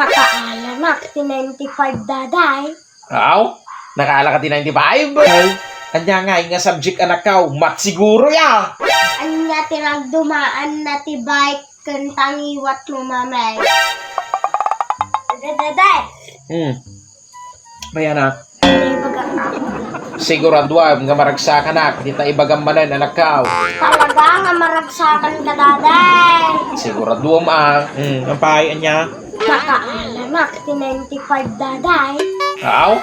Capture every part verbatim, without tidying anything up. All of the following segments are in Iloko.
Nakaalanak ti ninety-five, Daday. Aw, nakaalaka ti ninety-five? Ay, ania ngay nga subject, anakkaw? Math siguro ya. Ania ti nagdumaanna ti bike ken tangiwat mo, Mamay? Daday. Hmm. May anak. May baga. Siguraduam nga maragsakanak, dita ibagam manen, anakkaw. Talaga nga maragsakan ka, Daday. Siguraduam, ah. Hmm, apay, ania? Nakaalanak ti ninety-five, Daday. Aw?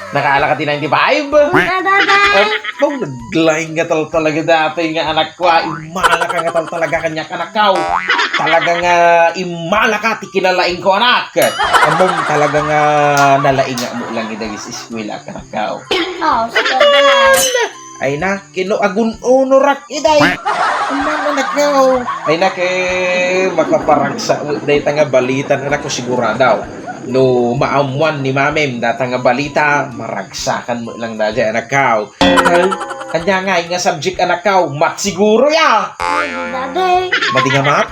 Nakaalaka ti ninety-five? Nga, Daday. Apay, naglaing nga tal-, talaga datoy nga anakko, ah. Immalaka nga tal-, talaga kaniak, anakkaw. Talaga nga immalaka ti kinalaingko, anak. Ammom, talaga nga nalaingak met lang ida iti eskuela, anakkaw. Oh, sige, Daday. Ay na, kino agun-unorak iday. Ammom, anakkaw. Ay na, ket makaparagsak met dayta nga balita, anakko, sigurado. No maammuan ni Mamim dayta nga balita, maragsakan met lang daydiay, anakkaw. Ay, ania ngay nga subject, anakkaw? Math siguro ya. Daday. Madi nga math?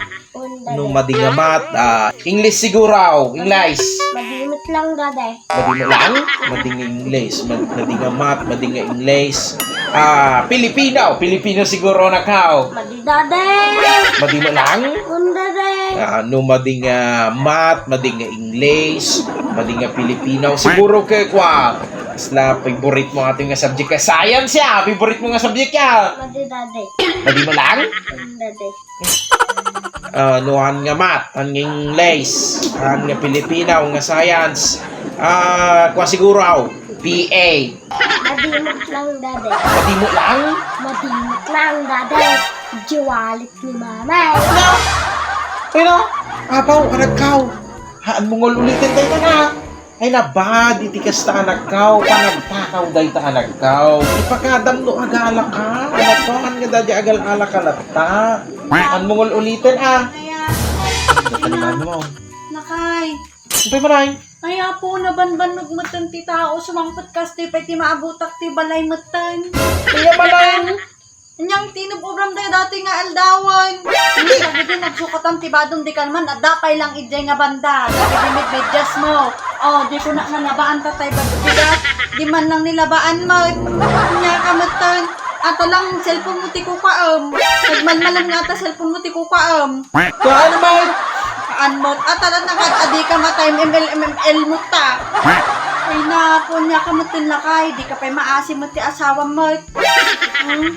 No madi nga math, ah, English siguro, English. Madi met lang, Daday. Madi met lang? Madi nga English, mad-, madi nga math, madi nga English. Ah, Filipino, Filipino siguro, anakkaw. Madi, Daday. Madi met lang? Un, Daday. Ah, no madi nga math, madi nga English, madi nga Filipino. Siguro ket kua, kasla favorite mo aton nga subject ka science ya, favorite mo nga subject ya. Madi, Daday. Madi met lang? Un, Daday. Ah, no, haan nga math, haan nga English, haan nga Filipino, nga science. Ah, kua siguro, P A. Madi met lang, Daday. Madi met lang? Madi met lang, Daday. Idiay wallet ni Mamay. Ano? Ano? Apaw, anakkaw. Haan mo nga ul-uliten dayta, ha? Ay, nabadi ti kasta, anakkaw. Panagtakaw dayta, anakkaw. Ipakadam no agalaka. Anakkaw, haan nga daydiay agal-alaka latta. Haan mo nga ul-uliten, ah. Lakay. Lakay. Umpay man ay? Ay, Apo, nabanbannog metten ti tao. Sumangpet kastoy pay ti maabutak ti balay metten. Iya man ay? Aniang tinub-obram dayta datoy nga aldawen. Dagidi nagsukatan ti badom, di kalman, adda pay lang idiay nga banda. Dagidi met medyas mo. Oh, di ko na nga nabaan ta tay bigat. Di man lang nilabaan met. Ania ka metten. Ata lang cellphone mo ti kukuaem. Nagmalmalem nga ata cellphone mo ti kukuaem. Kuan met. Kuan met. Ata lang nagad-adi ka mata M M L, M M L mo ta. Ay na, kuan, ania ka metten, lakay. Di ka pay maasi met ti asawam met. Hmm?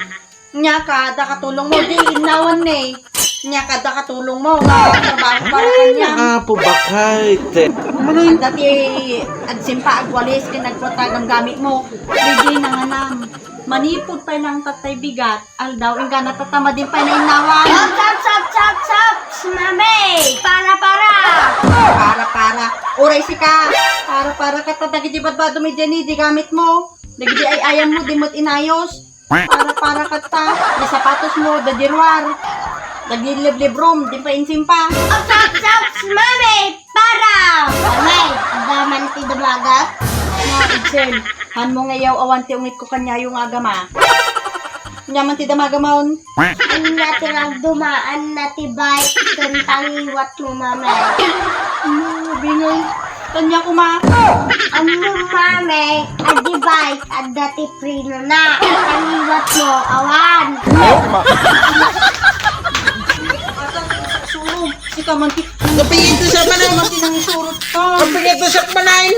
Ania ka, adda katulong mo, di innawan ni. Ania ka, adda katulong mo, nga trabaho para kaniam. Ay, Apo, bakay, te. Adda ti agsimpa, agwalis, ken agkuarta, gamgamit mo. Di, di nanganam. Manipud pay lang tattay bigat, aldaw, inggana tatta, madi pay nainnawan. Sap, sap, sap, sap, sap, mami! Para, para! Para, para. Uray sika. Para, para ka ta, dagiti badbadom idiay ni, di gamit mo. Dagiti ay-ayam mo, di met inayos. Para, para kata. Di sapatos mo, dadi ruar. Dagiti liblibrom, di pa insimpa. Apsapsap, mami! Para! Mami, adda man ti damagak? No, Edsel, haan mo nga iyaw-awan ti ungit ko kaniayo nga agama. Ania man ti damagam, awan? Ania ti nagdumaanna ti bike ken tangiwat mo, mami? Ano, bingay? Ania koma? Ammo, mami, a di bike, adda ti prenona. Tangiwat mo, awan. Asa ti surom? Sika man ti, napingit ti siak, manay, man ti nangisurot ka. Napingit ti siak, manay.